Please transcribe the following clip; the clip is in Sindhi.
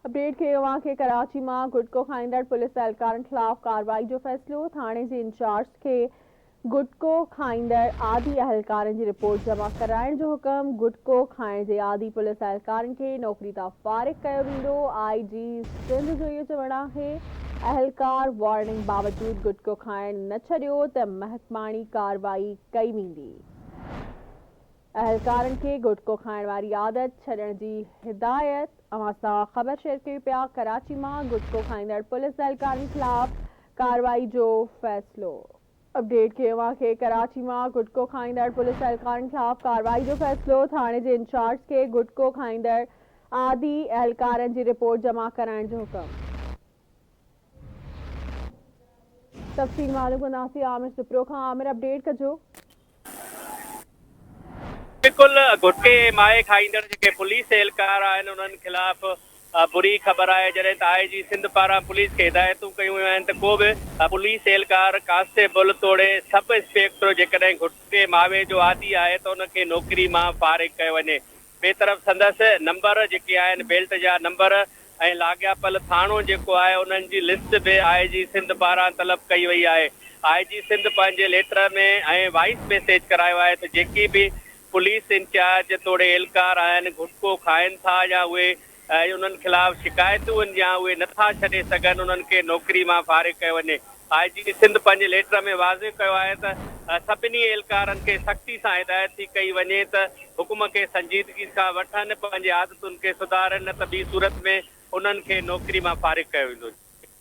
اپڊيٽ کي اوهان کي ڪراچي مان گٽڪو کائيندڙ پوليس اهلڪارن خلاف ڪارروائي جو فيصلو، ٿاڻي جي انچارج کي گٽڪو کائيندڙ عادي اهلڪارن جي رپورٽ جمع ڪرائڻ جو حڪم، گٽڪو کائڻ جي عادي پوليس اهلڪارن کي نوڪري تان فارغ ڪيو ويندو، آء جي سنڌ جو اهو چوڻ آهي اهلڪار وارننگ باوجود گٽڪو کائڻ نه ڇڏيو ته محڪماڻي ڪارروائي ڪئي ويندي. اهلڪارن کي گٽڪو کائڻ واري عادت ڇڏڻ جي هدايت، اوهان سان خبر شيئر ڪيون پيا، ڪراچي مان گٽڪو کائيندڙ پوليس اهلڪارن خلاف ڪارروائي جو فيصلو. اپڊيٽ کي اوهان کي ڪراچي مان گٽڪو کائيندڙ پوليس اهلڪارن خلاف ڪارروائي جو فيصلو، ٿاڻي جي انچارج کي گٽڪو کائيندڙ عادي اهلڪارن جي رپورٽ جمع ڪرائڻ جو حڪم. تفصيل معلوم ڪنداسين عامر سپرو کان، عامر اپڊيٽ ڪجو. بلڪل گهٽڪي ۽ مائي کائيندڙ جيڪي پوليس اهلڪار آهن انهن خلاف بري خبر آهي جڏهن ته آء جي سنڌ پاران پوليس کي هدايتون ڪيون ويون آهن ته ڪو به پوليس اهلڪار ڪانسٽيبل توڙي سب انسپيڪٽر جيڪڏهن گهٽڪي ماوي جو عادي آهي ته ان کي نوڪري مان فارغ ڪيو وڃي ٻئي طرف سندس نمبر جيڪي آهن بيلٽ جا نمبر ۽ لاڳاپيل ٿاڻو جيڪو آهي انهن جي لسٽ به آء جي سنڌ پاران طلب ڪئي وئي آهي. آء جي سنڌ پنهنجي ليٽر ۾ ۽ وائيس ميسيج ڪرايو آهي ته جيڪي به پوليس انچارج توڙي اهلڪار آهن گهٽڪو کائن ٿا يا اهي انهن خلاف شڪايتون يا اهي نٿا ڇڏي سگهن انهن کي نوڪري مان فارغ ڪيو وڃي. آء جي سنڌ پنهنجي ليٽر ۾ واضح ڪيو آهي ته سڀني اهلڪارن کي سختي سان هدايت ٿي ڪئي وڃي ته حڪم کي سنجيدگي سان وٺن، پنهنجي عادتن کي سڌارين نه ته ٻي صورت ۾ انهن کي نوڪري مان فارغ ڪيو ويندو.